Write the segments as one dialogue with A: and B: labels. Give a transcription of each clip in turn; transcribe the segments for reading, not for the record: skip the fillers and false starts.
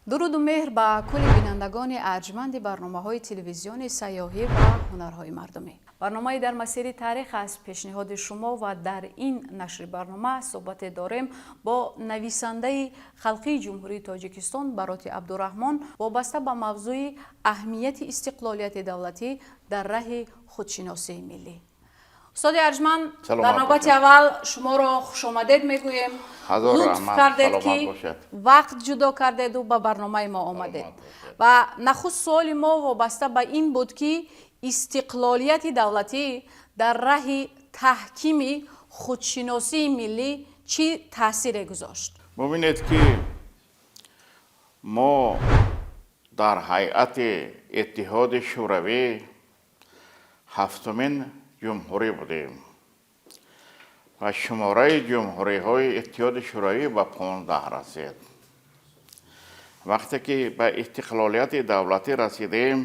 A: Дуруду меҳр ба кулли бинандагони арҷманди барномаҳои телевизиони сайёҳӣ ва ҳунарҳои мардумӣ. Барномаи «Дар масири таърих» аз пешниҳоди шумо ва дар ин нашри барнома суҳбате дорем бо нависандаи халқии Ҷумҳурии Тоҷикистон Бароти Абдураҳмон вобаста ба мавзӯи аҳамияти истиқлолияти давлатӣ дар раҳи худшиносии миллӣ. Устоди арҷманд, дар навбати аввал шуморо хушомадед мегӯем. Лутф кардед, ки вақт ҷудо кардеду ба барномаи мо омадед. Ва нахуст суоли мо вобаста ба ин буд, ки истиқлолияти давлатӣ дар раҳи таҳкими худшиносии миллӣ чӣ таъсире гузошт?
B: Бубинед, ки мо дар ҳайати Иттиҳоди Шӯравӣ ҳафтумин ҷумҳурӣ будем ва шумораи ҷумҳуриҳои Иттиҳоди Шӯравӣ ба 15 расид. Вақте ки ба истиқлолияти давлатӣ расидем,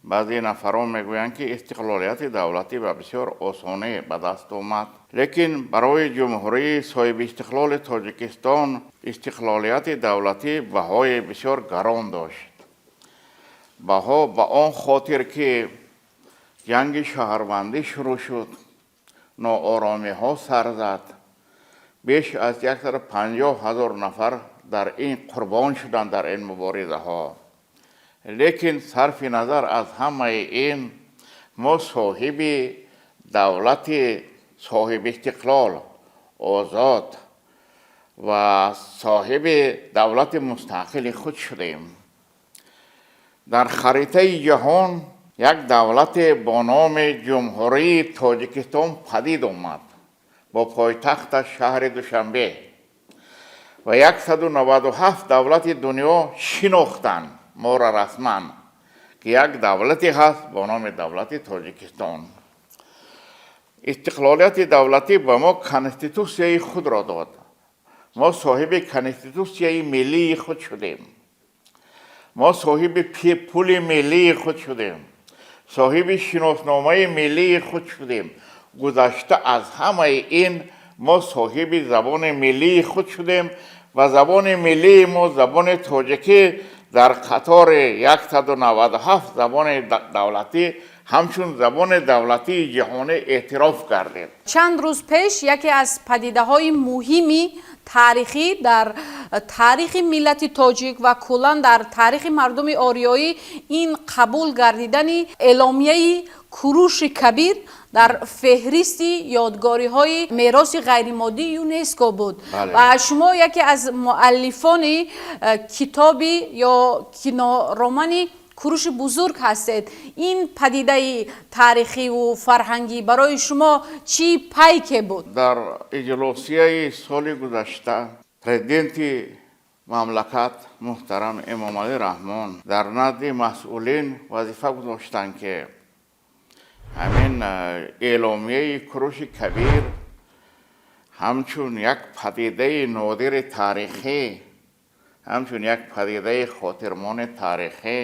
B: баъзе нафарон мегӯянд, ки истиқлолияти давлатӣ ба бисёр осонӣ ба даст омад, лекин барои Ҷумҳурии соҳибистиқлоли Тоҷикистон истиқлолияти давлатӣ баҳои бисёр гарон дошт. Баҳо ба он хотир, ки ҷанги шаҳрвандӣ шурӯъ шуд, нооромиҳо сар зад, беш аз 150 000 нафар дар ин қурбон шуданд, дар ин муборизаҳо. Лекин сарфи назар аз ҳамаи ин, мо соҳиби давлати соҳибистиқлол, озод ва соҳиби давлати мустақили худ шудем. Дар харитаи ҷаҳон як давлате бо номи Ҷумҳурии Тоҷикистон падид омад бо пойтахташ шаҳри Душанбе ва 197 давлати дунё шинохтанд моро расман, ки як давлате ҳаст бо номи давлати Тоҷикистон. Истиқлолияти давлатӣ ба мо конститутсияи худро дод. Мо соҳиби конститутсияи миллии худ шудем, мо соҳиби пули миллии худ шудем, соҳиби шиносномаи миллии худ шудем. Гузашта аз ҳамаи ин, мо соҳиби забони миллии худ шудем ва забони миллии мо, забони тоҷикӣ, дар қатори 197 забони давлатӣ ҳамчун забони давлатии ҷаҳонӣ эътироф гардид.
A: Чанд рӯз пеш яке аз падидаҳои муҳими таърихӣ дар таърихи миллати тоҷик ва куллан дар таърихи мардуми ориёӣ ин қабул гардидани эъломияи Куруши Кабир дар феҳристи ёдгориҳои мероси ғайримоддии ЮНЕСКО буд. Ва шумо яке аз муаллифони китоби ё киноромани «Куруши бузург» ҳастед. Ин падидаи таърихиву фарҳангӣ барои шумо чӣ пайке буд?
B: Дар иҷлосияи соли гузашта президенти мамлакат муҳтарам Эмомалӣ Раҳмон дар назди масъулин вазифа гузоштанд, ки ҳамин эъломияи Куруши Кабир ҳамчун як падидаи нодири таърихӣ, ҳамчун як падидаи хотирмони таърихӣ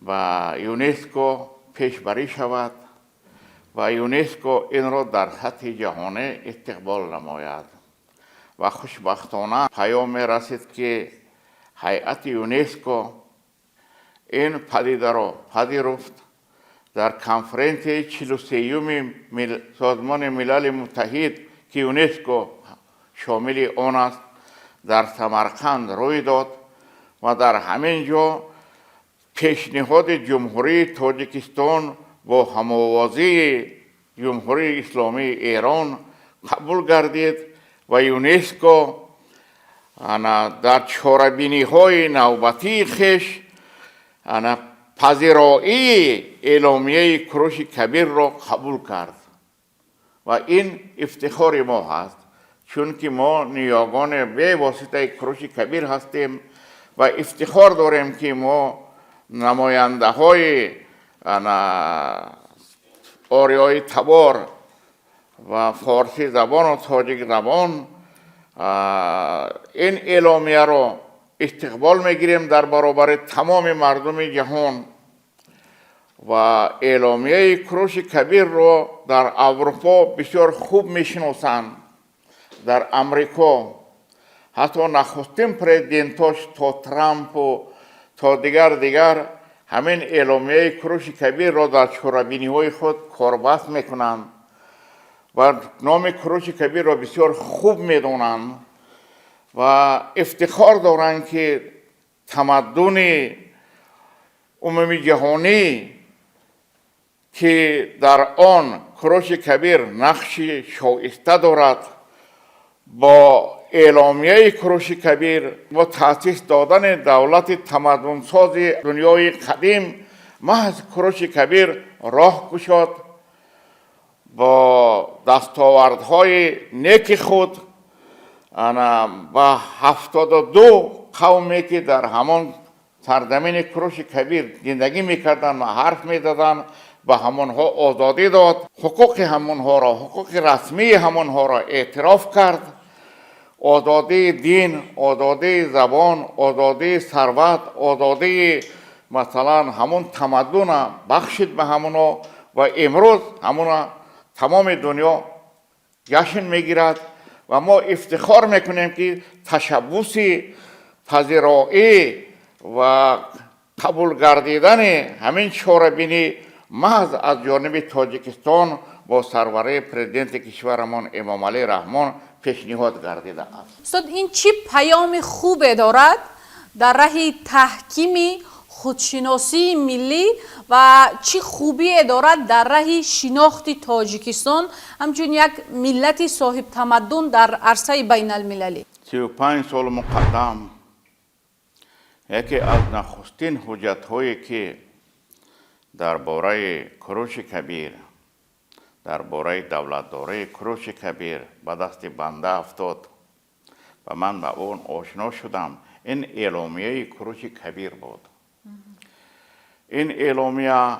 B: ба ЮНЕСКО пешбарӣ шавад ва ЮНЕСКО инро дар сатҳи ҷаҳонӣ истиқбол намояд. Ва хушбахтона паём мерасид, ки ҳайати ЮНЕСКО ин падидаро пазируфт. Дар конференсияи 43-юми Созмони Милали Муттаҳид, ки ЮНЕСКО шомили он аст, дар Самарқанд рӯй дод ва дар ҳамин ҷо пешниҳоди Ҷумҳурии Тоҷикистон бо ҳамовозии Ҷумҳурии Исломии Эрон қабул гардид ва ЮНЕСКО ана дар чорабиниҳои навбатии хеш ана пазироии эъломияи Куруши Кабирро қабул кард. Ва ин ифтихори мо ҳаст, чунки мо ниёгони бевоситаи Куруши Кабир ҳастем ва ифтихор дорем, ки мо намояндаҳои ориёи табор ва форсӣ забону тоҷик забон ин эъломияро истиқбол мегирем дар баробари тамоми мардуми ҷаҳон. Ва эъломияи Куруши Кабирро дар Аврупо бисёр хуб мешиносанд, дар Амрико. Ҳатто нахустин президентош то Трампу то дигар дигар ҳамин эъломияи Куруши Кабирро дар чорабиниҳои худ корбаст мекунанд ва номи Куруши Кабирро бисёр хуб медонанд ва ифтихор доранд, ки тамаддуни умумиҷаҳонӣ, ки дар он Куруши Кабир нақши шоиста дорад, бо эъломияи Куруши Кабир, бо таъсис додани давлати тамаддунсози дунёи қадим маҳз Куруши Кабир роҳ кушод. Бо дастовардҳои неки худ ана ба 72 қавме, ки дар ҳамон сарзамини Куруши Кабир зиндагӣ мекарданд ва ҳарф мезаданд, ба ҳамонҳо озодӣ дод, ҳуқуқи ҳамонҳоро, ҳуқуқи расмии ҳамонҳоро эътироф кард: озодии дин, озодии забон, озодии сарват, озодии, масалан, ҳамон тамаддуна бахшид ба ҳамонҳо. Ва имрӯз ҳамона тамоми дунё ҷашн мегирад ва мо ифтихор мекунем, ки ташаббуси пазироӣ ва қабул гардидани ҳамин чорабинӣ маҳз аз ҷониби Тоҷикистон бо сарварии президенти кишварамон Эмомалӣ Раҳмон пешниҳод гардидааст.
A: Устод, ин чӣ паёми хубе дорад дар раҳи таҳкими худшиносии миллӣ ва чӣ хубие дорад дар раҳи шинохти Тоҷикистон ҳамчун як миллати соҳибтамаддун дар арсаи байналмилалӣ?
B: 35 сол муқаддам яке аз нахустин ҳуҷҷатҳое, ки дар бораи Куруши Кабир, дар бораи давлатдории Куруши Кабир ба дасти банда афтод ва ман ба он ошно шудам, ин эъломияи Куруши Кабир буд. Ин эъломия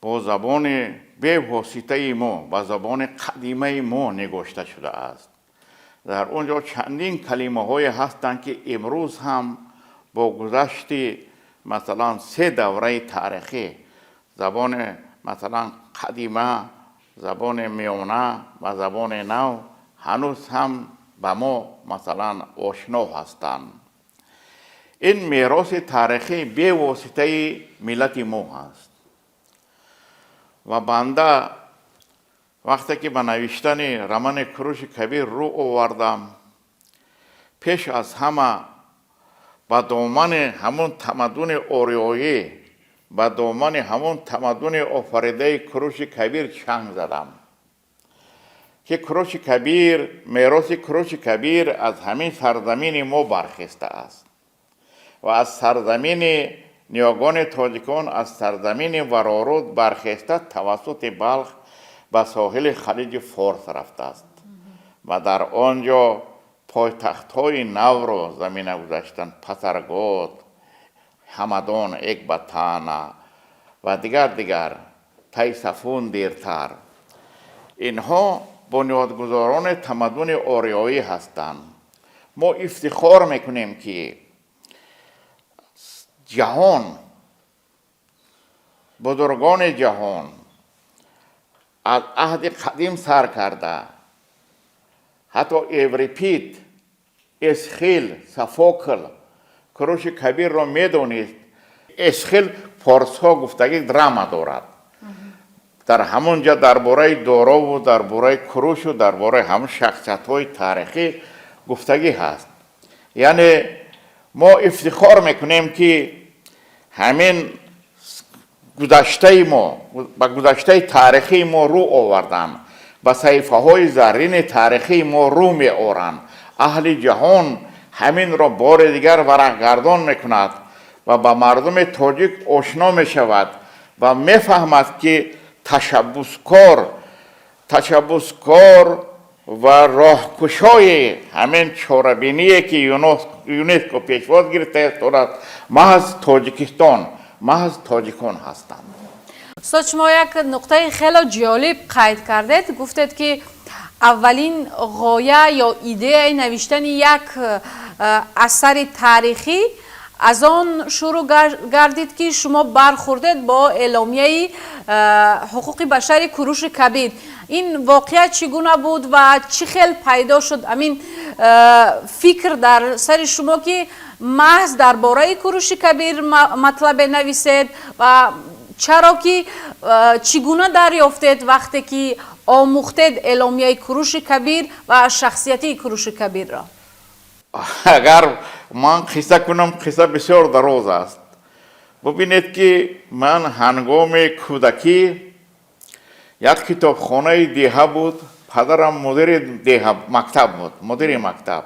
B: бо забони бевоситаи мо, ба забони қадимаи мо нигошта шудааст. Дар он ҷо чандин калимаҳое ҳастанд, ки имрӯз ҳам бо гузашти, масалан, се давраи таърихӣ, забони, масалан, қадима, забони миёна ва забони нав, ҳанӯз ҳам ба мо, масалан, ошно ҳастанд. Ин мероси таърихии бевоситаи миллати мо ҳаст. Ва банда вақте ки ба навиштани романи Куруши Кабир рӯ овардам, пеш аз ҳама ба домани ҳамон тамаддуни ориёӣ, ба домани ҳамон тамаддуни офаридаи Куруши Кабир чанг задам, ки Куруши Кабир, мероси Куруши Кабир аз ҳамин сарзамини мо бархестааст ва аз сарзамини ниёгони тоҷикон, аз сарзамини Вароруд бархеста, тавассути Балх ба соҳили Халиҷи Форс рафтааст ва дар он ҷо пойтахтҳои навро замина гузаштанд: Пасаргод, Ҳамадон, Экбатана ва дигар дигар, Тайсафун дертар. Инҳо бунёдгузорони тамаддуни ориёӣ ҳастанд. Мо ифтихор мекунем, ки ҷаҳон, бузургони ҷаҳон аз аҳди қадим сар карда, ҳатто Эврипид, Эсхил, Софокл Куруши Кабирро медонист. Эсхил «Форсҳо» гуфтагӣ драма дорад. Дар ҳамон ҷо дар бораи Дорову дар бораи Курушу дар бораи ҳамон шахсиятҳои таърихӣ гуфтагӣ ҳаст. Яъне мо ифтихор мекунем, ки ҳамин гузаштаи мо, ба гузаштаи таърихии мо рӯ овардан, ба саҳифаҳои заррини таърихии мо рӯ меоранд. Аҳли ҷаҳон ҳаминро бори дигар варақгардон мекунад ва ба мардуми тоҷик ошно мешавад ва мефаҳмад, ки ташаббускор ва роҳкушои ҳамин чорабиние, ки ЮНЕСКО пешвоз гирифтааст, маҳз Тоҷикистон, маҳз тоҷикон ҳастанд.
A: Устод, шумо як нуқтаи хеле ҷолиб қайд кардед. Гуфтед, ки аввалин ғоя ё идеяи навиштани як асари таърихӣ аз он шурӯъ гардид, ки шумо бархӯрдед бо эъломияи ҳуқуқи башари Куруши Кабир. Ин воқеа чӣ гуна буд ва чӣ хел пайдо шуд ҳамин фикр дар сари шумо, ки маҳз дар бораи Куруши Кабир матлабе нависед, ва чаро ки чӣ гуна дарёфтед, вақте ки омӯхтед эъломияи Куруши Кабир ва шахсияти Куруши Кабирро?
B: Агар ман қисса кунам, қисса бисёр дароз аст. Бубинед, ки ман ҳангоми кӯдакӣ як китобхонаи деҳа буд. Падарам мудири деҳа, мактаб буд, мудири мактаб.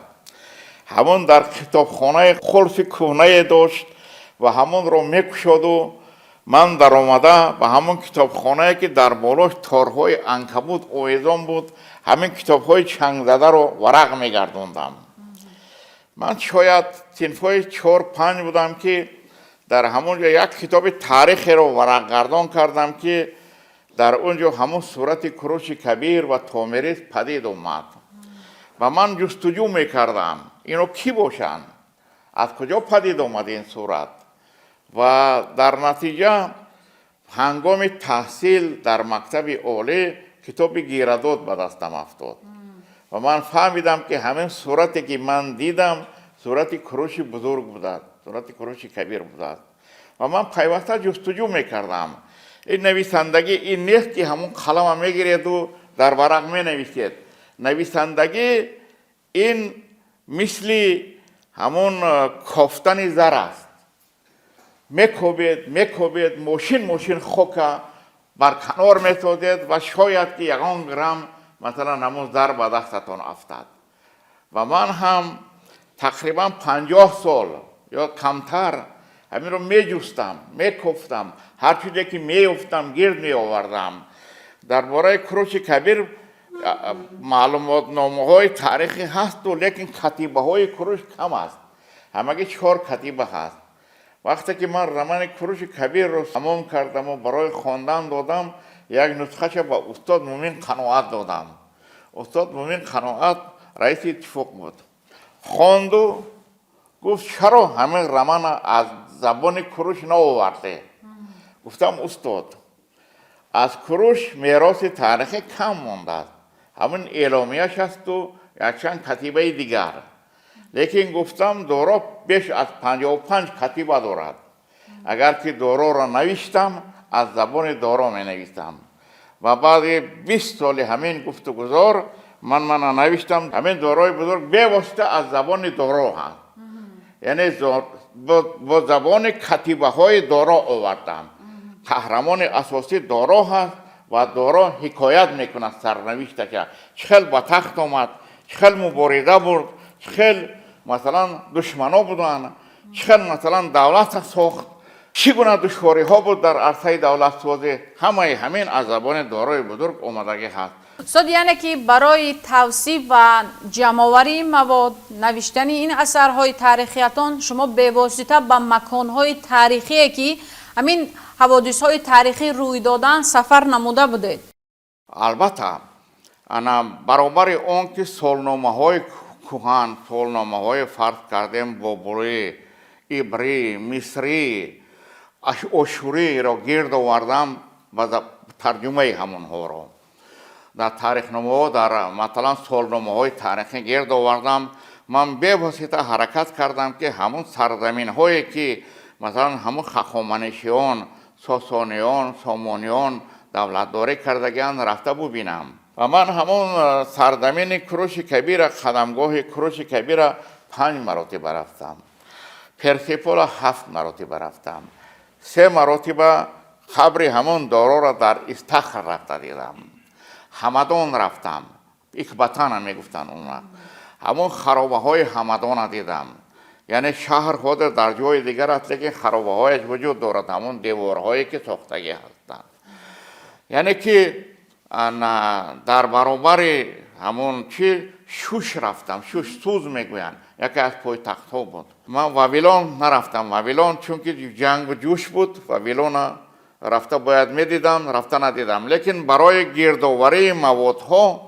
B: Ҳамон дар китобхонаи қулфи кӯҳнае дошт ва ҳамонро мекушоду ман даромада ба ҳамон китобхонае, ки дар болош торҳои анкабут овезон буд, ҳамин китобҳои чангзадаро варақ мегардондам. Ман шояд синфҳои 4-5 будам, ки дар ҳамон ҷо як китоби таърихеро варақгардон кардам, ки дар он ҷо ҳамон сурати Куруши Кабир ва Томирис падид омад ва ман ҷустуҷӯ мекардам, ино кӣ бошанд, аз куҷо падид омад ин сурат. Ва дар натиҷа ҳангоми таҳсил дар мактаби олӣ китоби Геродот ба дастам афтод ва ман фаҳмидам, ки ҳамин сурате, ки ман дидам, сурати Куруши Бузург будааст, сурати Куруши Кабир будааст. Ва ман пайваста ҷустуҷӯ мекардам. Ин нависандагӣ ин нест, ки ҳамон қалама мегиреду дар варақ менависед. Нависандагӣ ин мисли ҳамон кофтани зар аст: мекобед, мекобед, мошин мошин хока бар канор месозед ва шояд ки ягон грамм, масалан, ҳамон зар ба дастатон афтад. Ва ман ҳам тақрибан 50 сол ё камтар ҳаминро меҷустам, мекофтам, ҳар чизе ки меёфтам, гирд меовардам. Дар бораи Куруши Кабир маълумотномаҳои таърихӣ ҳасту, лекин катибаҳои Куруш кам аст, ҳамагӣ чор катиба ҳаст. Вақте ки ман романи Куруши Кабирро тамом кардаму барои хондан додам, як нусхаша ба устод Мумин Қаноат додам. Устод Мумин Қаноат раиси Иттифоқ буд. Хонду гуфт: «Чаро ҳамин романа аз забони Куруш наоварде?» Гуфтам: «Устод, аз Куруш мероси таърихӣ кам мондааст, ҳамин эъломияш асту якчанд катибаи дигар. Лекин, гуфтам, Доро беш аз 55 катиба дорад. Агар ки Дороро навиштам, аз забони Доро менависам». Ва баъди 20 соли ҳамин гуфтугузор ман мана навиштам. Ҳамин Дорои Бузург бевосита аз забони Доро ҳаст, яъне бо забони катибаҳои Доро овардам. Қаҳрамони асосӣ Доро ҳаст ва Доро ҳикоят мекунад сарнавишташа: чӣ хел ба тахт омад, чӣ хел мубориза бурд, чӣ хел, масалан, душмано буданд, чӣ хел, масалан, давлата сохт, чӣ гуна душвориҳо буд дар арсаи давлатсозӣ. Ҳамаи ҳамин аз забони Дорои Бузург омадагӣ ҳаст.
A: Устод, яъне ки барои тавсиф ва ҷамъоварии мавод, навиштани ин асарҳои таърихиятон шумо бевосита ба маконҳои таърихие, ки ҳамин ҳаводисҳои таърихӣ рӯй додан, сафар намуда будед?
B: Албатта, ана баробари он ки солномаҳои кӯҳан, солномаҳои, фарз кардем, бобурӣ, ибрӣ, мисрӣ, ошуриро гирд овардам ба тарҷумаи ҳамонҳоро дар таърихномаҳо, дар, масалан, солномаҳои таърихӣ гирд овардам. Ман бевосита ҳаракат кардам, ки ҳамон сарзаминҳое, ки, масалан, ҳамон Хахоманишиён, Сосониён, Сомониён давлатдорӣ кардагианд, рафта бубинам. Ва ман ҳамон сарзамини Куруши Кабира, қадамгоҳи Куруши Кабира панҷ маротиба рафтам, Персепола ҳафт маротиба рафтам, се маротиба қабри ҳамон Дороро дар Истахр рафта дидам, Ҳамадон рафтам, Икбатана мегуфтанд он вақт, ҳамон харобаҳои Ҳамадона дидам. Яъне шаҳр ҳозир дар ҷои дигар аст, лекин харобаҳояш вуҷуд дорад, ҳамон деворҳое, ки сохтагӣ ҳастанд. Яъне ки дар баробари ҳамон чи Шуш рафтам. Шуш, Суз мегӯянд, яке аз пойтахтҳо буд. Ман Вавилон нарафтам. Вавилон чунки ҷангу ҷӯш буд, Вавилона рафта бояд медидам, рафта надидам. Лекин барои гирдоварии маводҳо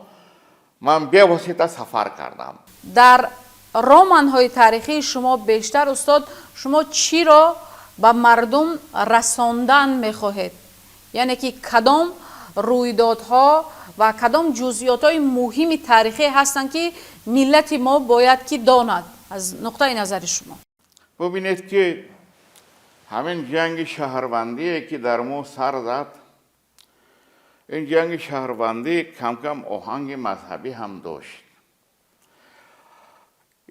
B: ман бевосита сафар кардам.
A: Дар романҳои таърихии шумо бештар, устод, шумо чиро ба мардум расондан мехоҳед? Яъне ки кадом рӯйдодҳо Ва кадом ҷузъиётҳои муҳими таърихӣ ҳастанд, ки миллати мо бояд ки донад аз нуқтаи назари шумо?
B: Бубинед, ки ҳамин ҷанги шаҳрвандие, ки дар мо сар зад, ин ҷанги шаҳрвандӣ кам-кам оҳанги мазҳабӣ ҳам дошт.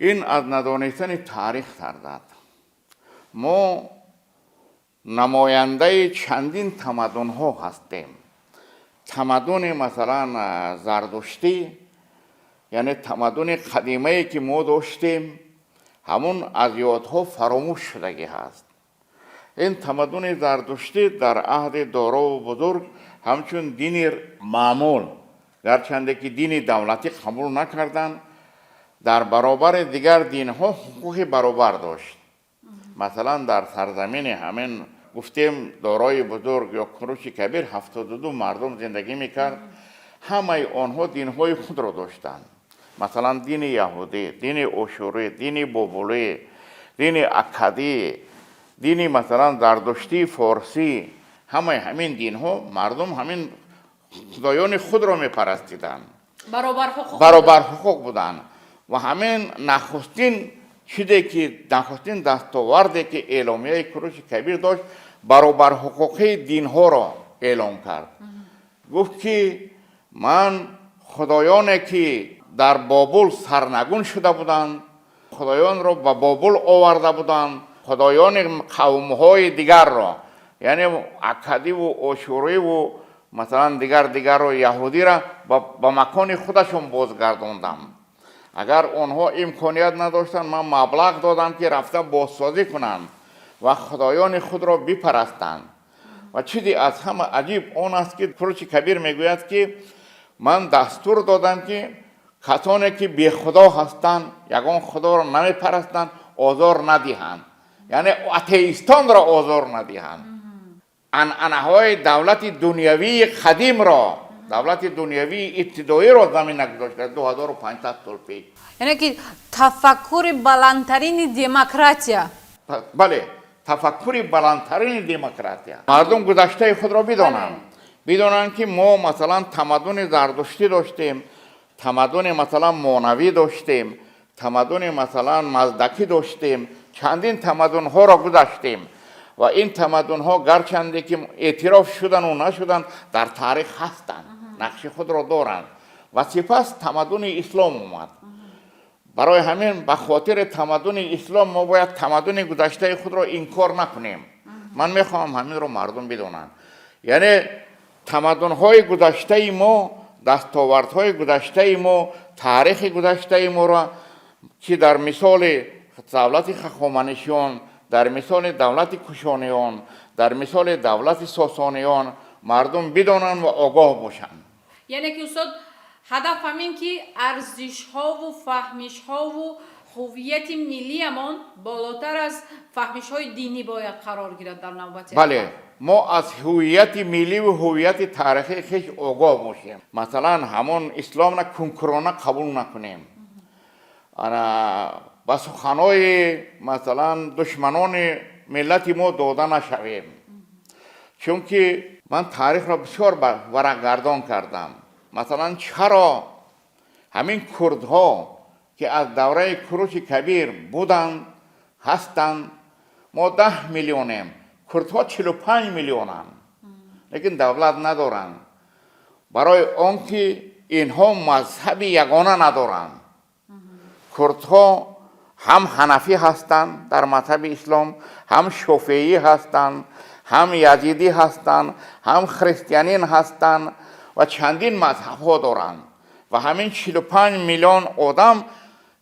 B: Ин аз надонистани таърих сар зад. Мо намояндаи чандин тамаддунҳо ҳастем. Тамаддуни, масалан, зардуштӣ, яъне тамаддуни қадимае, ки мо доштем, ҳамун аз ёдҳо фаромӯш шудагӣ ҳаст. Ин тамаддуни зардуштӣ дар аҳди Дорову Бузург ҳамчун дини маъмул, гарчанде ки дини давлатӣ қабул накарданд, дар баробари дигар динҳо ҳуқуқи баробар дошт. Масалан, дар сарзамини ҳамин гуфтем Дорои Бузург ё Куруши Кабир 72 мардум зиндагӣ мекард. Ҳамаи онҳо динҳои худро доштанд, масалан, дини яҳудӣ, дини ошурӣ, дини бобулӣ, дини аккадӣ, дини, масалан, зардуштии форсӣ. Ҳамаи ҳамин динҳо мардум ҳамин худоёни худро мепарастиданд. Баробарҳуқуқ буданд. Ва ҳамин нахустин чизе ки, нахустин дастоварде, ки эъломияи Куруши Кабир дошт, баробарҳуқуқии динҳоро эълон кард. Гуфт, ки ман худоёне, ки дар Бобул сарнагун шуда буданд, худоёнро ба Бобул оварда буданд, худоёни қавмҳои дигарро, яъне акадиву ошуриву, масалан, дигар дигарро, яҳудиро ба макони худашон бозгардондам. Агар онҳо имконият надоштанд, ман маблағ додам, ки рафта бозсозӣ кунанд ва худоёни худро бипарастанд. Ва чизе аз ҳама аҷиб он аст, ки Куруши Кабир мегӯяд, ки ман дастур додам, ки касоне, ки бехудо ҳастанд, ягон худоро намепарастанд, озор надиҳанд, яъне атеистонро озор надиҳанд. Анъанаҳои давлати дунявии қадимро, давлати дунявии ибтидоиро замин нагузошта 2500 сол пеш.
A: Яъне ки тафаккури баландтарини демократия.
B: Бале, тафаккури баландтарини демократия. Мардум гузаштаи худро бидонанд, бидонанд, ки мо, масалан, тамаддуни зардуштӣ доштем, тамаддуни, масалан, монавӣ доштем, тамаддуни, масалан, маздакӣ доштем, чандин тамаддунҳоро гузаштем. Ва ин тамаддунҳо, гарчанде ки эътироф шудану нашуданд, дар таърих ҳастанд, нақши худро доранд. Ва сипас тамаддуни ислом омад. Барои ҳамин, ба хотири тамаддуни ислом мо бояд тамаддуни гузаштаи худро инкор накунем. Ман мехоҳам ҳаминро мардум бидонанд, яъне тамаддунҳои гузаштаи мо, дастовардҳои гузаштаи мо, таърихи гузаштаи моро, ки дар мисоли давлати Хахоманишиён, дар мисоли давлати Кушониён, дар мисоли давлати Сосониён мардум бидонанд ва огоҳ бошанд.
A: Яъне ки, устод, ҳадаф ҳамин, ки арзишҳову фаҳмишҳову ҳуввияти миллиямон болотар аз фаҳмишҳои динӣ бояд қарор гирад дар навбати.
B: Бале, мо аз ҳуввияти милливу ҳуввияти таърихии хеш огоҳ бошем. Масалан, ҳамон исломна кункурона қабул накунем, ана ба суханҳои, масалан, душманони миллати мо дода нашавем. Чунки ман таърихро бисёр варақгардон кардам. Масалан, чаро ҳамин курдҳо, ки аз давраи Куруши Кабир буданд, ҳастанд? Мо 10 миллионем, курдҳо 45 миллионанд, лекин давлат надоранд. Барои он ки инҳо мазҳаби ягона надоранд. Курдҳо ҳам ҳанафӣ ҳастанд дар мазҳаби ислом, ҳам шофеӣ ҳастанд, ҳам язидӣ ҳастанд, ҳам христианин ҳастанд ва чандин мазҳабҳо доранд. Ва ҳамин 45 миллион одам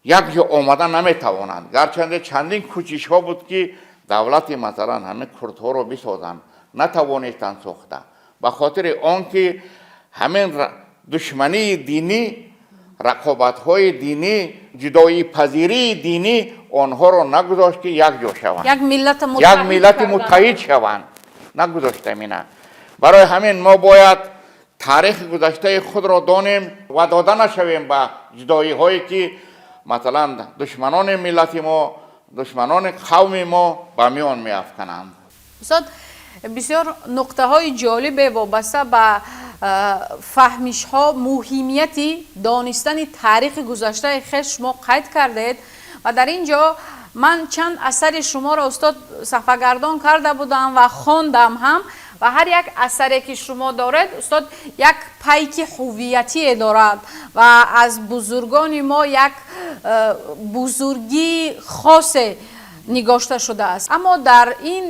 B: як ҷо омада наметавонанд. Гарчанде чандин кӯчишҳо буд, ки давлати, масалан, ҳамин курдҳоро бисозанд, натавонистанд сохта, ба хотири он ки ҳамин душмании динӣ, рақобатҳои динӣ, ҷудоипазирии динӣ онҳоро нагузошт, ки якҷо шаванд.
A: Як миллата.
B: Як миллати муттаҳид шаванд, нагузошт амина. Барои ҳамин мо бояд таърихи гузаштаи худро донем ва дода нашавем ба ҷудоиҳое, ки, масалан, душманони миллати мо, душманони қавми мо ба миён меафкананд.
A: Устод, бисёр нуқтаҳои ҷолибе вобаста ба Фаҳмишҳо, муҳимияти донистани таърихи гузаштаи хеш шумо қайд кардед ва дар ин ҷо ман чанд асари шуморо, устод, сафагардон карда будам ва хондам ҳам. Ва ҳар як асаре ки шумо доред, устод, як пайки ҳувиятие дорад ва аз бузургони мо як бузургии хосе нигошта шудааст. Аммо дар ин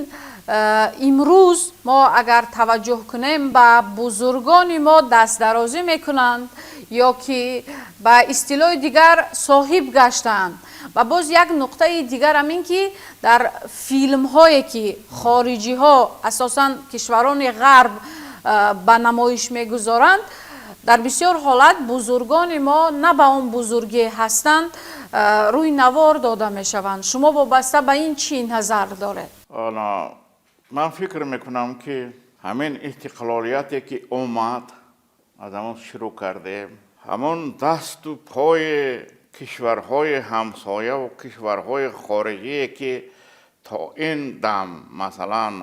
A: имрӯз мо агар таваҷҷӯҳ кунем, ба бузургони мо дастдарозӣ мекунанд ё ки ба истилоҳи дигар соҳиб гаштаанд. Ва боз як нуқтаи дигарам ин ки дар филмҳое ки хориҷиҳо, асосан кишварони ғарб, ба намоиш мегузоранд, дар бисёр ҳолат бузургони мо на ба он бузургӣ ҳастанд, рӯи навор дода мешаванд. Шумо вобаста ба ин чӣ назар доред?
B: Ман фикр мекунам, ки ҳамин истиқлолияте ки омад, аз ҳамон шурӯъ кардем, ҳамон дасту пои кишварҳои ҳамсояву кишварҳои хориҷие, ки то ин дам, масалан,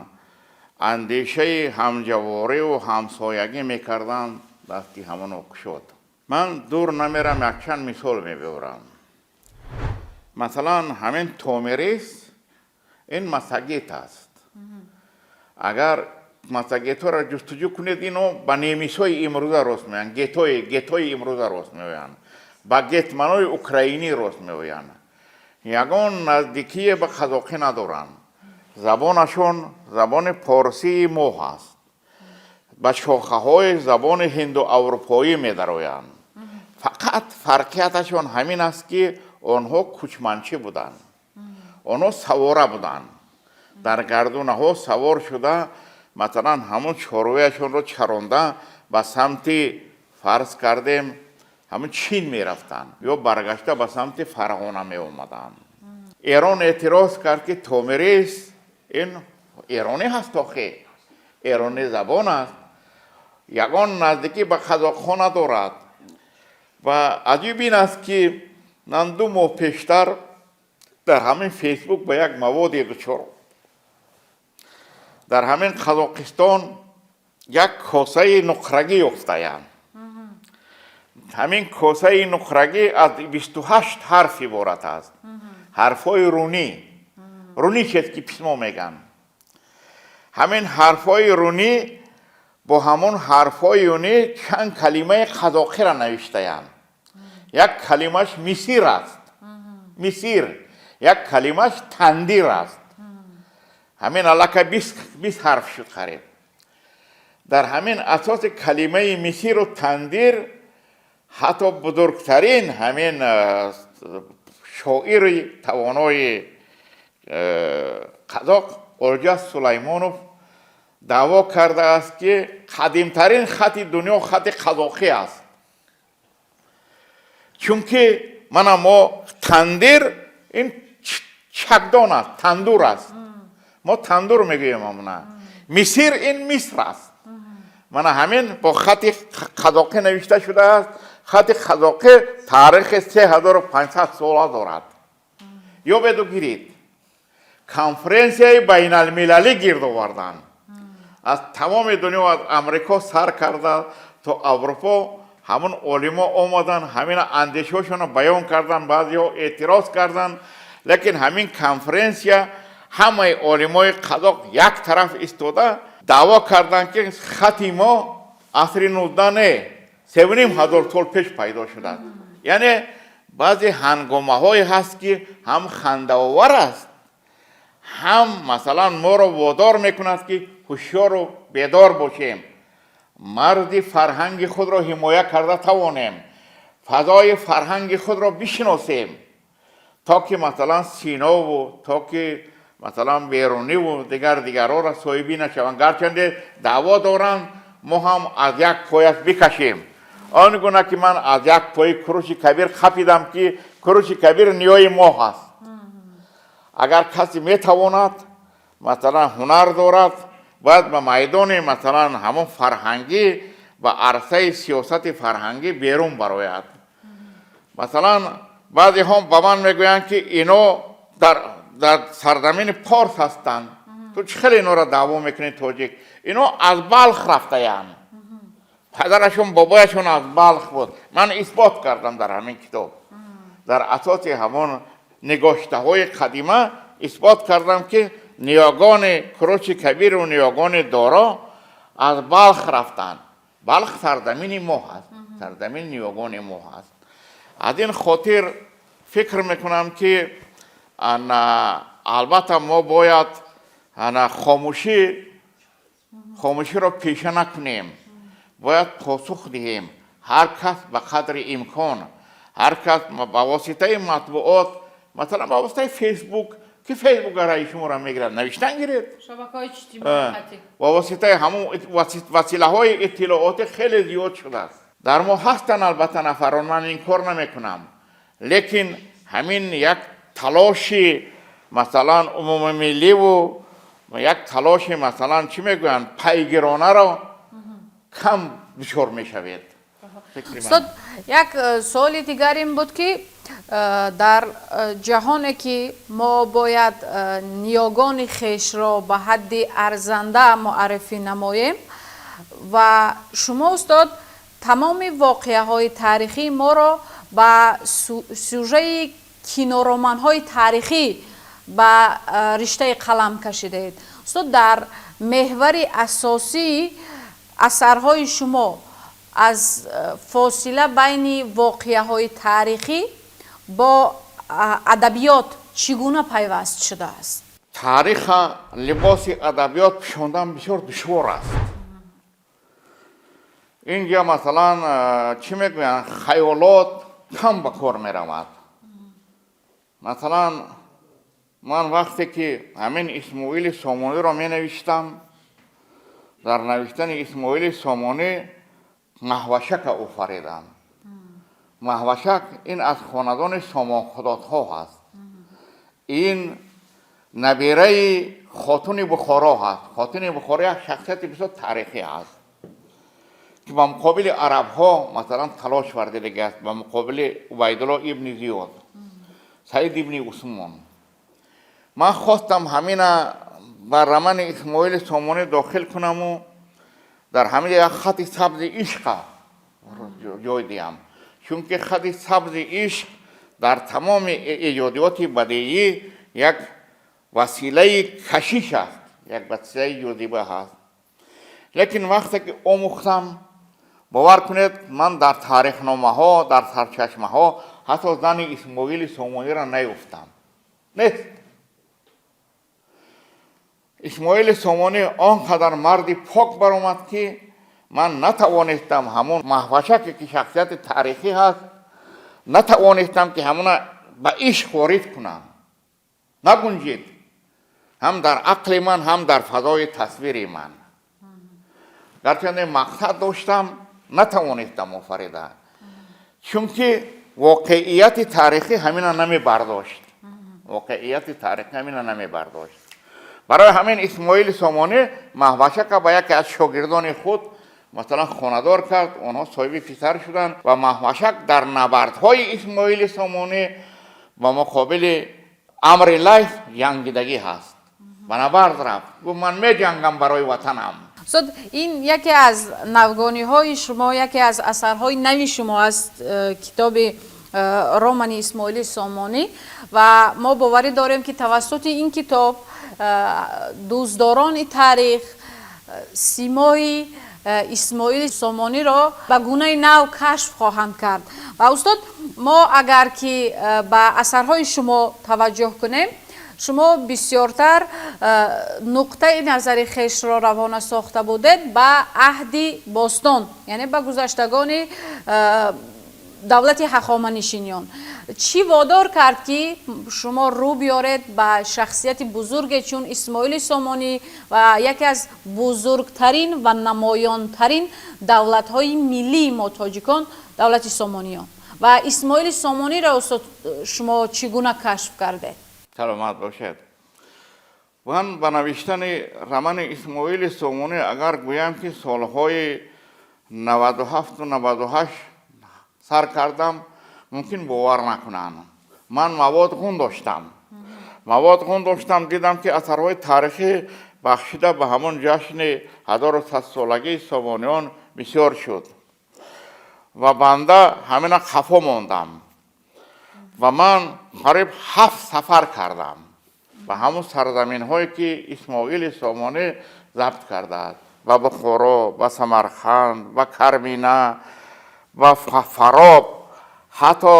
B: андешаи ҳамҷавориву ҳамсоягӣ мекарданд, дасти ҳамоно кушод. Ман дур намерам, якчанд мисол мебиёрам. Масалан, ҳамин Томирис ин массагет аст. Агар массагетҳоро ҷустуҷӯ кунед, ино ба немисҳои имрӯза рост меоянд, гетҳои имрӯза рост меоянд, ба гетманои украинӣ рост меоянд. Ягон наздикие ба қазоқӣ надоранд. Забонашон забони порсии мо ҳаст, ба шохаҳои забони ҳинду аврупоӣ медароянд. Фақат фарқияташон ҳамин аст, ки онҳо кӯчманчӣ буданд, онҳо савора буданд, дар гардунаҳо савор шуда, масалан, ҳамон чорвояшонро чаронда, ба самти, фарз кардем, ҳамон Чин мерафтанд ё баргашта ба самти Фарғона меомаданд. Эрон эътироз кард, ки Томирис ин эронӣ ҳаст, охе эронӣ забон аст, ягон наздикӣ ба қазоқҳо надорад. Ва аҷиб ин аст, ки ман 2 моҳ пештар дар ҳамин Фейсбук ба як маводе дучор. Дар ҳамин Қазоқистон як косаи нуқрагӣ ёфтаянд. Ҳамин косаи нуқрагӣ аз 28 ҳарф иборат аст, ҳарфҳои рунӣ. Рунӣ чест ки письмо меган. Ҳамин ҳарфҳои рунӣ, бо ҳамон ҳарфҳои рунӣ чанд калимаи қазоқиро навиштаянд. Як калимаш мисир аст, мисир, як калимаш тандир аст. Ҳамин аллакай 20 ҳарф шуд қариб. Дар ҳамин асоси калимаи мисиру тандир ҳатто бузургтарин ҳамин шоири тавонои қазоқ Олжас Сулаймонов даъво кардааст, ки қадимтарин хати дунё хати қазоқӣ аст, чунки мана мо тандир ин чакдон аст, тандур аст, мо тандур мегӯем. Амна мисир ин Миср аст. Мана ҳамин бо хати қазоқӣ навишта шудааст. Хати қазоқӣ таърихи 3500 сола дорад. Ёбеду гирид. Конференсияи байналмилалӣ гирд оварданд аз тамоми дунё, аз Амрико сар карда то Аврупо. Ҳамон олимо омаданд, ҳамин андешаҳошонро баён карданд, баъзеҳо эътироз карданд, лекин ҳамин конференсия ҳамаи олимои қазоқ як тараф истода даъво карданд, ки хати мо асри 19 не, 3500 сол пеш пайдо шудааст. Яъне баъзе ҳангомаҳое ҳаст, ки ҳам хандаовар аст, ҳам, масалан, моро водор мекунад, ки ҳушёру бедор бошем, марзи фарҳанги худро ҳимоя карда тавонем, фазои фарҳанги худро бишиносем, то ки, масалан, Синову то ки, масалан, Беруниву дигар дигарҳоро соҳибӣ нашаванд. Гарчанде даъво доранд, мо ҳам аз як пояш бикашем, он гуна ки ман аз як пои Куруши Кабир қапидам, ки Куруши Кабир ниёи мо ҳаст. Агар касе метавонад, масалан, ҳунар дорад, бояд ба майдони, масалан, ҳамон фарҳангӣ, ба арсаи сиёсати фарҳангӣ берун барояд. Масалан, баъзеҳо ба ман мегӯянд, ки ино дар сарзамини Порс ҳастанд, ту чӣ хеле инора даъво мекунӣ, тоҷик? Ино аз Балх рафтаянд. Падарашон, бобояшон аз Балх буд. Ман исбот кардам дар ҳамин китоб, дар асоси ҳамон нигоштаҳои қадима исбот кардам, ки ниёгони Куруши Кабиру ниёгони Доро аз Балх рафтанд. Балх сарзамини мо ҳаст, сарзамини ниёгони мо ҳаст. Аз ин хотир фикр мекунам, ки ана албатта мо бояд ана хомӯширо пеша накунем, бояд посух диҳем. Ҳар кас ба қадри имкон, ҳар кас ба воситаи матбуот, масалан, ба воситаи Фейсбук, ки Фейсбук раи шуморо мегирад, навиштан гиред.
A: Шабакаҳои иҷтимоӣ.
B: Ба воситаи ҳамон василаҳои иттилоотӣ хеле зиёд шудааст. Дар мо ҳастанд албатта нафарон, ман инкор намекунам, лекин ҳамин як талоши, масалан, умумимилливу як талоши, масалан, чӣ мегӯянд, пайгиронаро кам дучор мешавед.
A: Устод, як суоли дигар ин буд, ки дар ҷаҳоне ки мо бояд ниёгони хешро ба ҳадди арзанда муаррифӣ намоем ва шумо, устод, тамоми воқеаҳои таърихии моро ба сюжаи кинороманҳои таърихӣ ба риштаи қалам кашидаед. Устод, дар меҳвари асосии асарҳои шумо аз фосила байни воқеаҳои таърихӣ бо адабиёт чӣ гуна пайваст шудааст?
B: Таъриха либоси адабиёт пӯшондан бисёр душвор аст. Инҷа, масалан, чӣ мегӯянд, хаёлот кам ба кор меравад. Масалан, ман вақте ки ҳамин Исмоили Сомониро менавиштам, дар навиштани Исмоили Сомонӣ Маҳвашака офаридам. Маҳвашак ин аз хонадони Сомонхудотҳо ҳаст, ин набираи Хотуни Бухоро ҳаст. Хотуни Бухоро як шахсияти бисёр таърихӣ ҳаст, ки ба муқобили арабҳо, масалан, талош варзидаги аст, ба муқобили Убайдулло ибни Зиёд, Саид ибни Усмон. Ман хостам ҳамина ба романи Исмоили Сомонӣ дохил кунаму дар ҳамин як хати сабзи ишқа ҷой диҳам, чунки хати сабзи ишқ дар тамоми эҷодиёти бадеӣ як василаи кашиш аст, як василаи ҷозиба ҳаст. Лекин вақте ки омӯхтам, бовар кунед, ман дар таърихномаҳо, дар сарчашмаҳо ҳатто зани Исмоили Сомониро наёфтам, нест. Исмоили Сомонӣ он қадар марди пок баромад, ки ман натавонистам ҳамон Маҳвашаке, ки шахсияти таърихӣ ҳаст, натавонистам, ки ҳамона ба ишқ ворид кунам. Нагунҷид ҳам дар ақли ман, ҳам дар фазои тасвири ман. Гарчанде мақсад доштам, натавонистам офарида, чунки воқеияти таърихӣ ҳамина намебардошт, воқеияти таърихӣ ҳамина намебардошт. Барои ҳамин Исмоили Сомонӣ Маҳвашака ба яке аз шогирдони худ, масалан, хонадор кард. Онҳо соҳиби писар шуданд ва Маҳвашак дар набардҳои Исмоили Сомонӣ ба муқобили Амри Лайс ҷангидагӣ ҳаст, ба набард рафт, гуфт: «Ман меҷангам барои ватанам».
A: Устод, ин яке аз навгониҳои шумо, яке аз асарҳои нави шумо аст, китоби романи Исмоили Сомонӣ, ва мо боварӣ дорем, ки тавассути ин китоб дӯстдорони таърих симои Исмоили Сомониро ба гунаи нав кашф хоҳанд кард. Ва, устод, мо агар ки ба асарҳои шумо таваҷҷӯҳ кунем, шумо бисёртар нуқтаи назари хешро равона сохта будед ба аҳди бостон, яъне ба гузаштагони давлати ҳахоманишиниён. Чӣ водор кард, ки шумо рӯ биёред ба шахсияти бузурге чун Исмоили Сомонӣ ва яке аз бузургтарин ва намоёнтарин давлатҳои миллии мо, тоҷикон, давлати Сомониён, ва Исмоили Сомониро, устод, шумо чӣ гуна кашф кардед?
B: Саломат бошед. Ман ба навиштани романи Исмоили Сомонӣ, агар гӯям, ки солҳои 97-у 98 сар кардам, мумкин бовар накунанд. Ман мавод ғун доштам, мавод ғун доштам. Дидам, ки асарҳои таърихӣ бахшида ба ҳамон ҷашни 1100-солагии Сомониён бисёр шуд ва банда ҳамина хафо мондам ва ман қариб 7 сафар кардам ба ҳамун сарзаминҳое ки Исмоили Сомонӣ забт кардааст, ба Бухоро, ба Самарқанд, ба Кармина, ба Фароб, ҳатто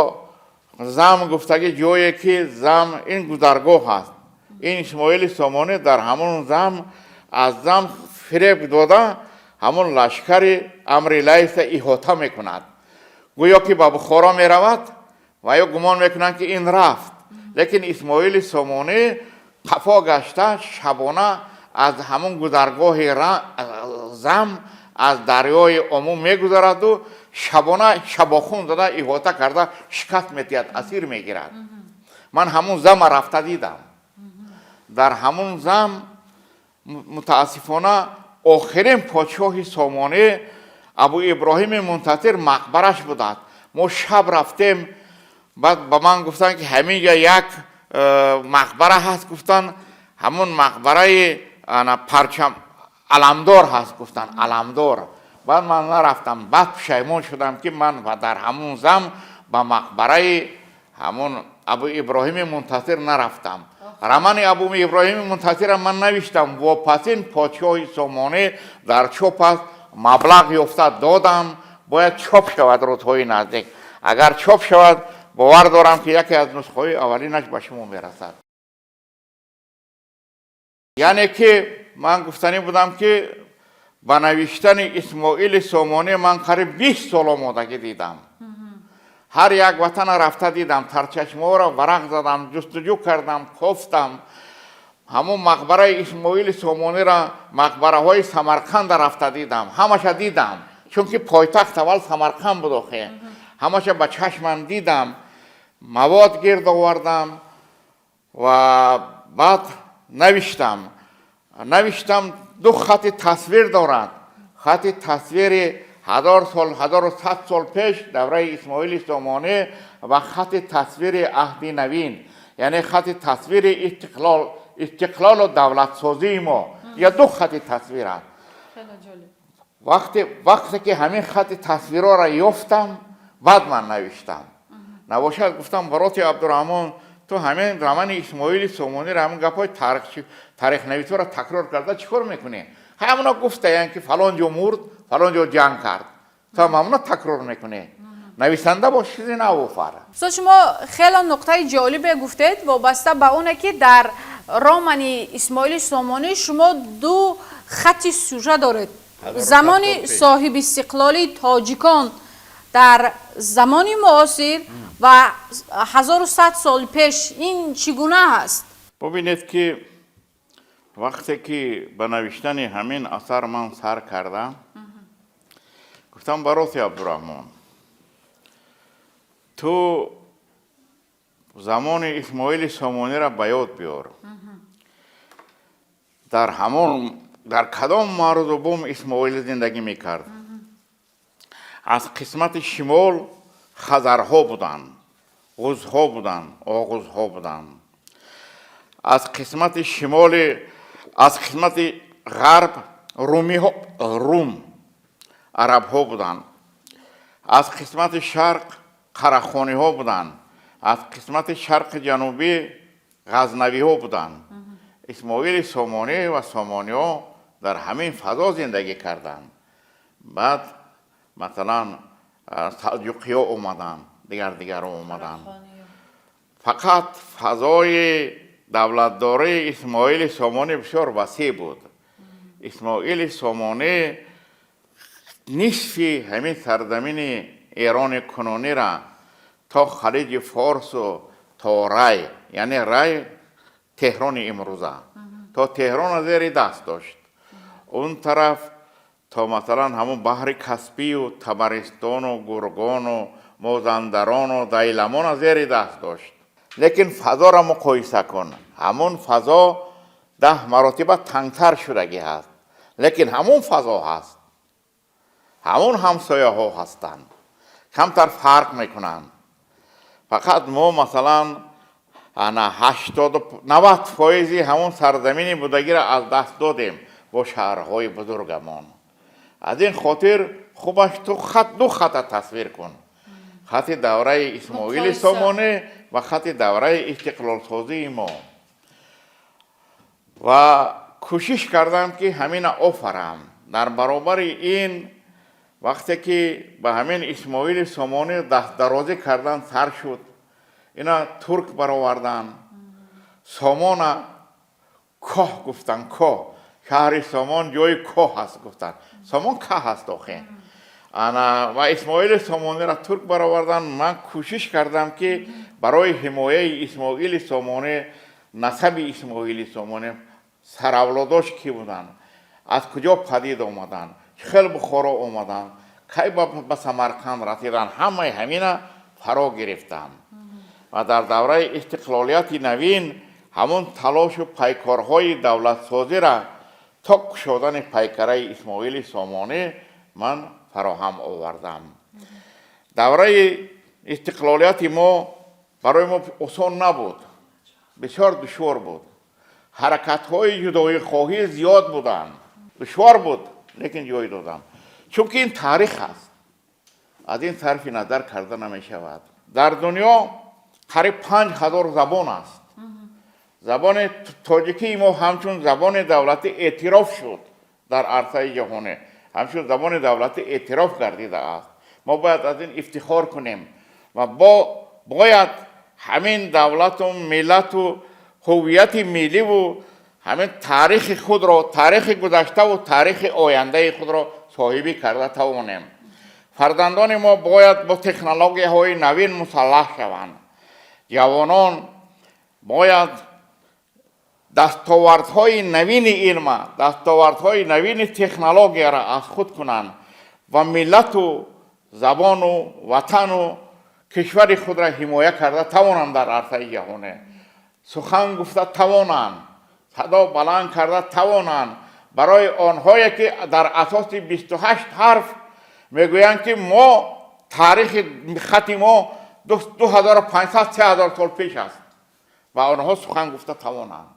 B: Зам гуфтаги ҷое ки Зам ин гузаргоҳ аст. Ин Исмоили Сомонӣ дар ҳамун Зам аз Зам фиреб дода ҳамун лашкари Амри Лайса иҳота мекунад, гӯё ки ба Бухоро меравад ва ё гумон мекунанд ки ин рафт, лекин Исмоили Сомонӣ қафо гашта шабона аз ҳамун гузаргоҳи Зам аз дарёи Ому мегузараду шабона шабохун зада иҳота карда шикаст метиҳад, асир мегирад. Ман ҳамун Зама рафта дидам. Дар ҳамун Зам мутаассифона охирин подшоҳи Сомонӣ Абу Иброҳими Мунтазир мақбараш будааст. Мо шаб рафтем, баъд ба ман гуфтанд ки ҳамин ҷа як мақбара ҳаст, гуфтанд, ҳамун мақбараи парчам аламдор ҳаст, гуфтанд, аламдор. Баъд ман нарафтам, баъд пушаймон шудам ки ман дар ҳамун Зам ба мақбараи ҳамун Абу Иброҳими Мунтазир нарафтам. Романи Абу Иброҳими Мунтазирам ман навиштам, вопасин подшоҳи Сомонӣ дар чоп аст, маблағ ёфта додам, бояд чоп шавад рӯзҳои наздик. Агар чоп шавад, бовар дорам ки яке аз нусхаҳои аввалинаш ба шумо мерасад. Яъне ки ман гуфтанӣ будам ки ба навиштани Исмоили Сомонӣ ман қариб 20 сол омодагӣ дидам. Ҳар як ватана рафта дидам, сарчашмаҳоро варақ задам, ҷустуҷӯ кардам, кофтам. Ҳамун мақбараи Исмоили Сомониро, мақбараҳои Самарқанда рафта дидам, ҳамаша дидам, чунки пойтахт аввал Самарқанд буд охе. Ҳамаша ба чашмам дидам, мавод гирд овардам ва баъд навиштам. Навиштам, ду хати тасвир дорад: хати тасвири 1000 сол, 1100 сол пеш, давраи Исмоили Сомонӣ, ва хати тасвири аҳди навин, яъне хати тасвири истиқлолу давлатсозии мо. Я ду хати тасвир аст. Вақте ки ҳамин хати тасвирҳоро ёфтам, баъд ман навиштам. Набошад, гуфтам, бароти Абдураҳмон, ту ҳамин романи Исмоили Сомониро, ҳамин гапҳои таърихнависҳоро такрор карда чӣ кор мекунӣ? Ҳамона гуфтаянд ки фалон ҷо мурд, фалон ҷо ҷанг кард, ту ҳам ҳамона такрор мекунӣ. Нависанда бош, чизи нав офар.
A: Устод, шумо хеле нуқтаи ҷолибе гуфтед вобаста ба оне ки дар романи Исмоили Сомонӣ шумо ду хати сюжет доред: замони соҳибистиқлолии тоҷикон дар замони муосир ва 1100 сол пеш. Ин чӣ гуна аст?
B: Бубинед ки вақте ки ба навиштани ҳамин асар ман сар кардам, гуфтам, бароти Абдураҳмон, ту замони Исмоили Сомониро ба ёд биёр. Дар ҳамон дар кадом марзу бум Исмоил зиндагӣ мекард? Аз қисмати шимол хазарҳо буданд, ғузҳо буданд, оғузҳо буданд. Аз қисмати шимоли, аз қисмати ғарб румиҳо, рум, арабҳо буданд. Аз қисмати шарқ қарахониҳо буданд, аз қисмати шарқи ҷанубӣ ғазнавиҳо буданд. Исмоили Сомонӣ ва сомониҳо дар ҳамин фазо зиндагӣ карданд. Баъд масалан салҷуқиҳо омаданд, дигар дигарҳо омаданд. Фақат фазои давлатдории Исмоили Сомонӣ бисёр васеъ буд. Исмоили Сомонӣ нисфи ҳамин сарзамини Эрони кунунира то Халиҷи Форсу то Рай, яъне Рай Теҳрони имрӯза, то Теҳрона зери даст дошт. Он тараф то масалан ҳамун баҳри Каспию Табаристону Гургону Мозандарону Дайламона зери даст дошт. Лекин фазоро муқоиса кун: ҳамун фазо 10 маротиба тангтар шудагӣ ҳаст, лекин ҳамун фазо ҳаст, ҳамун ҳамсояҳо ҳастанд, камтар фарқ мекунанд. Фақат мо масалан ана 80, 90 фоизи ҳамун сарзамини будагиро аз даст додем бо шаҳрҳои бузургамон. Аз ин хотир Хубаш ту хат, ду хата тасвир кун: хати давраи Исмоили Сомонӣ ва хати давраи истиқлолсозии мо. Ва кӯшиш кардам, ки ҳамина офарам. Дар баробари ин, вақте ки ба ҳамин Исмоили Сомонӣ дастдарозӣ кардан сар шуд, ина турк баровардан, Сомона коҳ гуфтан, коҳ, шаҳри Сомон ҷои коҳ аст гуфтан. Сомон каҳ аст охе. Ана ва Исмоили Сомониро турк баровардан. Ман кӯшиш кардам, ки барои ҳимояи Исмоили Сомонӣ, насаби Исмоили Сомонӣ, саравлодош кӣ буданд, аз куҷо падид омаданд, чӣ хел Бухоро омаданд, кай ба Самарқанд расиданд, ҳамаи ҳамина фаро гирифтам. Ва дар давраи истиқлолияти навин ҳамон талошу пайкорҳои давлатсозиро то кушодани пайкараи Исмоили Сомонӣ ман фароҳам овардам. Давраи истиқлолияти мо барои мо осон набуд, бисёр душвор буд. Ҳаракатҳои ҷудоихоҳӣ зиёд буданд, душвор буд, лекин ҷой додам, чунки ин таърих аст, аз ин сарфи назар карда намешавад. Дар дунё қариб 5000 забон аст. Забони тоҷикии мо ҳамчун забони давлатӣ эътироф шуд, дар арсаи ҷаҳонӣ ҳамчун забони давлатӣ эътироф гардидааст. Мо бояд аз ин ифтихор кунем ва бояд ҳамин давлату миллату ҳуввияти милливу ҳамин таърихи худро, таърихи гузаштаву таърихи ояндаи худро соҳибӣ карда тавонем. Фарзандони мо бояд бо технологияҳои навин мусаллаҳ шаванд. Ҷавонон бояд дастовардҳои навини илма, дастовардҳои навини технологияро аз худ кунанд ва миллату забону ватану кишвари худро ҳимоя карда тавонанд, дар арсаи ҷаҳонӣ сухан гуфта тавонанд, садо баланд карда тавонанд. Барои онҳое ки дар асоси 28 ҳарф мегӯянд, ки мо таърихи хати мо 2500, 3000 сол пеш аст, ва онҳо сухан гуфта тавонанд,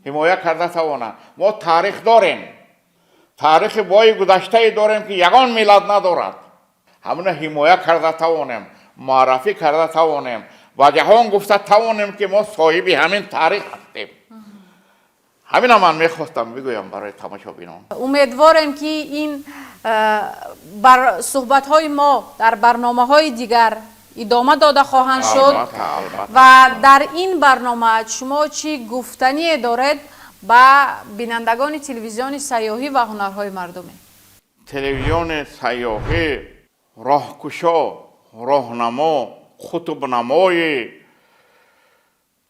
B: ҳимоя карда тавонанд. Мо таърих дорем, таърихи бои гузаштае дорем, ки ягон миллат надорад. Ҳамона ҳимоя карда тавонем, муаррафӣ карда тавонем ва ҷаҳон гуфта тавонем, ки мо соҳиби ҳамин таърих ҳастем. Ҳамина ман мехостам бигӯям барои тамошобинон.
A: Умедворем, ки ин бар суҳбатҳои мо дар барномаҳои дигар идома дода хоҳанд шуд. Ва дар ин барнома шумо чӣ гуфтание доред ба бинандагони телевизиони сайёҳӣ ва ҳунарҳои мардумӣ?
B: Телевизиони сайёҳӣ роҳкушо, роҳнамо, қутбнамои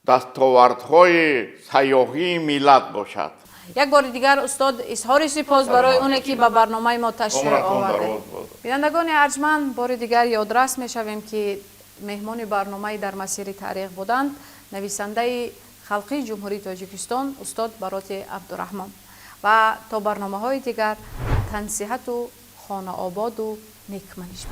B: дастовардҳои сайёҳии миллат бошад.
A: Як бори дигар, устод, изҳори сипос барои оне ки ба барномаи мо ташриф овардед. Бинандагони арҷманд, бори дигар ёдрас мешавем, ки меҳмони барномаи «Дар масири таърих» буданд нависандаи халқии Ҷумҳурии Тоҷикистон устод Бароти Абдураҳмон. Ва то барномаҳои дигар тансиҳату хонаободу некманиш.